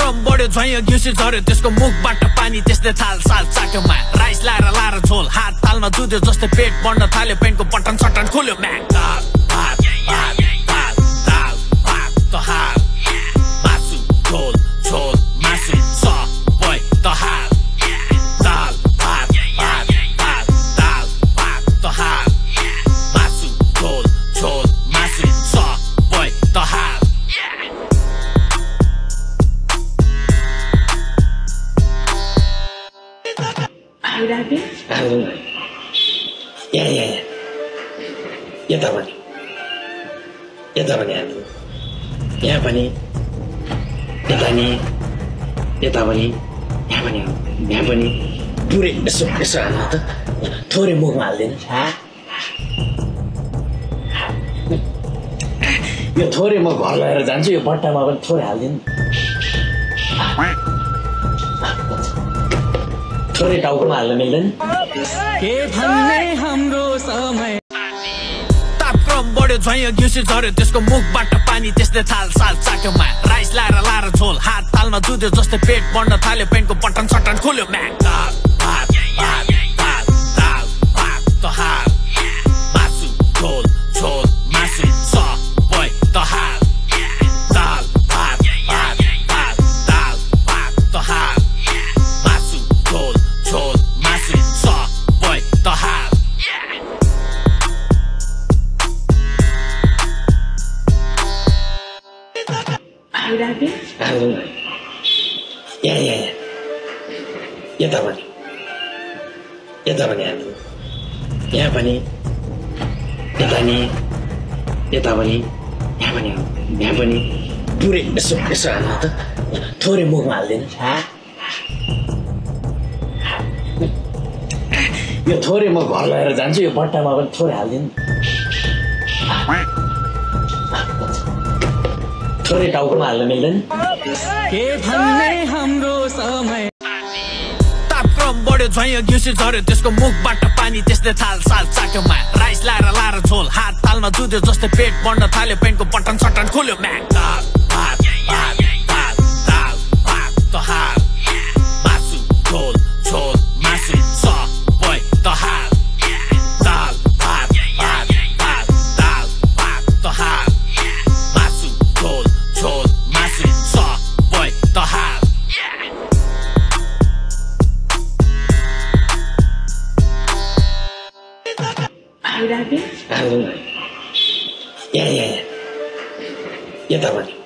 तापक्रम बढ्यो झैँ घिउसी झर्यो त्यसको मुखबाट पानी त्यसले थाल साल चाट्योमा राइस लाएर लाएर झोल हात तालमा जुद्यो जस्तै पेट बढ्न थाल्यो पेनको बटन सटन खोल्यो म्याक दाल भात भात दाल दाल भात तहार मासु झोल झोल मासु सबै तहार दाल भात भात दाल दाल भात तहार मासु झोल झोल मासु सबै तहार यता पनि यता पनि यहाँ पनि यता नि यता पनि यहाँ पनि यहाँ पनि पुरै यसो यसो हाल्नु त थोरै मुखमा हाल्दिनु यो थोरै म घर लगेर जान्छु यो बट्टामा पनि थोरै हाल्दिनु थोरै टाउकोमा हाल्न मिल्दैन के भन्ने हाम्रो समय तापक्रम बढ्यो झैँ घिउसी झर्यो त्यसको मुखबाट पानी त्यसले थाल साल चाट्योमा राइस लाएर लाएर झोल हात तालमा जुद्यो जस्तै पेट बढ्न थाल्यो पेनको बटन सटन खोल्यो म्याक दाल भात भात दाल दाल भात तहार मासु झोल झोल मासु सबै तहार दाल भात भात दाल दाल भात तहार मासु झोल झोल मासु सबै तहार यहाँ यता पनि यता पनि यहाँ पनि यता नि यता पनि यहाँ पनि यहाँ पनि पुरै यसो यसो हाल्नु त थोरै मुखमा हाल्दिनु यो थोरै म घर लगेर जान्छु यो बट्टामा पनि थोरै हाल्दिनु थोरै टाउकोमा हाल्न मिल्दैन के भन्ने हाम्रो समय तापक्रम बढ्यो झैँ घिउसी झर्यो त्यसको मुखबाट पानी त्यसले थाल साल चाट्योमा राइस लाएर लाएर झोल हात तालमा जुद्यो जस्तै पेट बढ्न थाल्यो पेनको बटन सटन खोल्यो म्याक दाल भात भात दाल दाल भात तहार मासु झोल झोल मासु सबै तहार दाल भात भात दाल दाल भात तहार मासु झोल झोल मासु सबै तहार यहाँ यता पनि